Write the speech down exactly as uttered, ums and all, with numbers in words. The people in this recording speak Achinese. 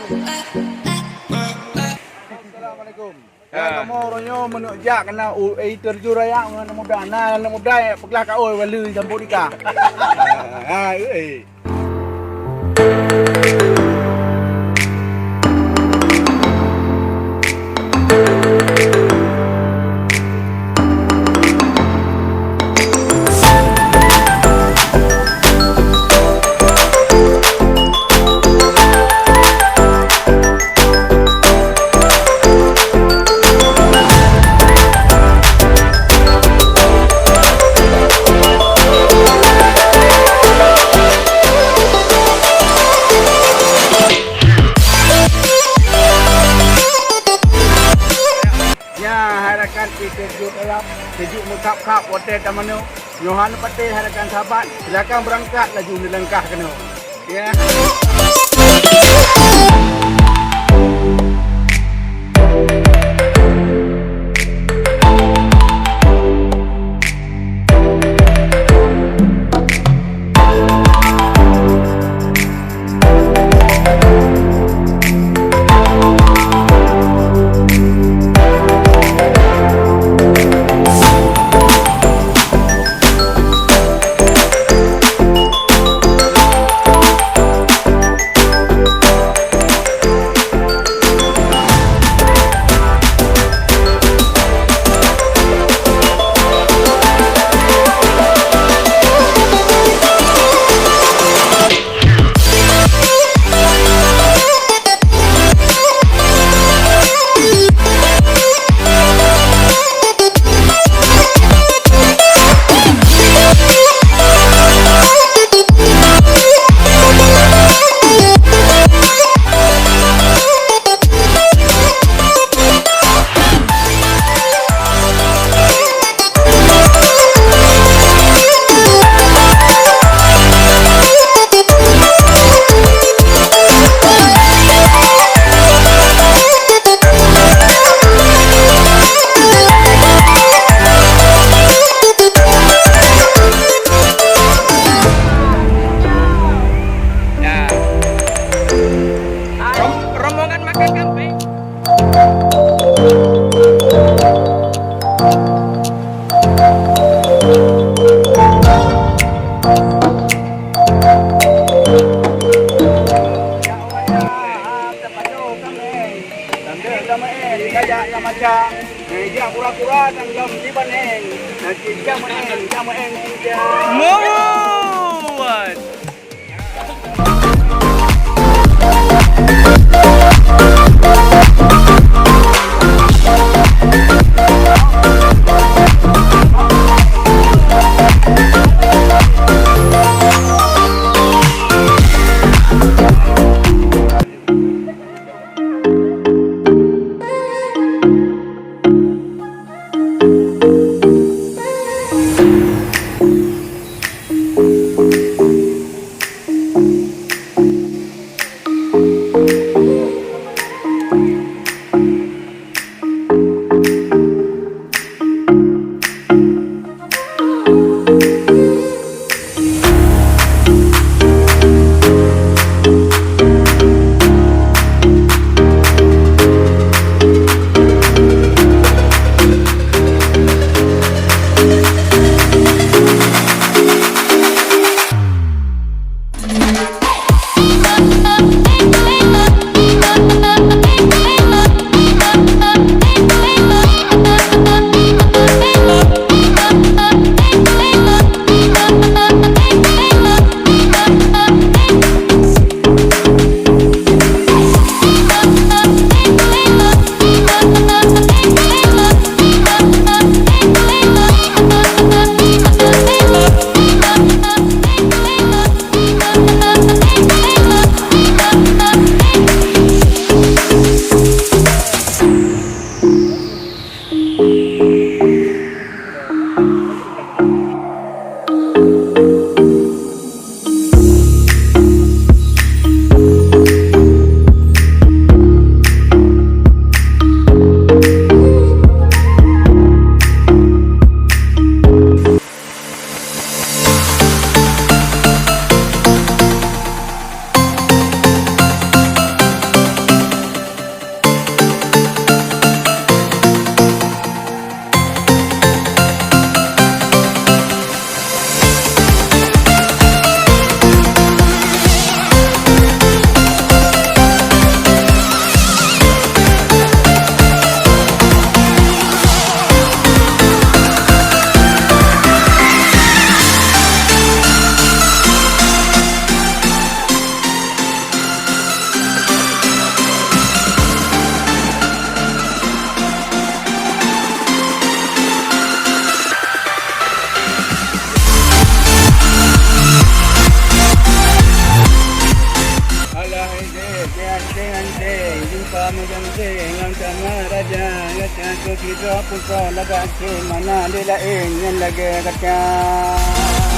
Assalamualaikum. Ya, kamoe uroe nyoe meunyoe jak keunan u-, air terjun raya ngon anak muda. Na anak muda nyang peuglah kaôi baleue sampôk nikah. Ha, ha, eh. Nyan hai rakan, kita jok dalam, seujik meukhap-khap watèe tamanoe. Nyoe hana patéh hai rakan sahabat, silakan beurangkat laju neulangkah keunoe. Ya. Ya. Rom-, rombongan makan kambing. Meuwat. Hei, jumpa meujang ngon Tama Raja, gata keu sidroe putroe lagak cit, mana lé laén nyang lagée gata.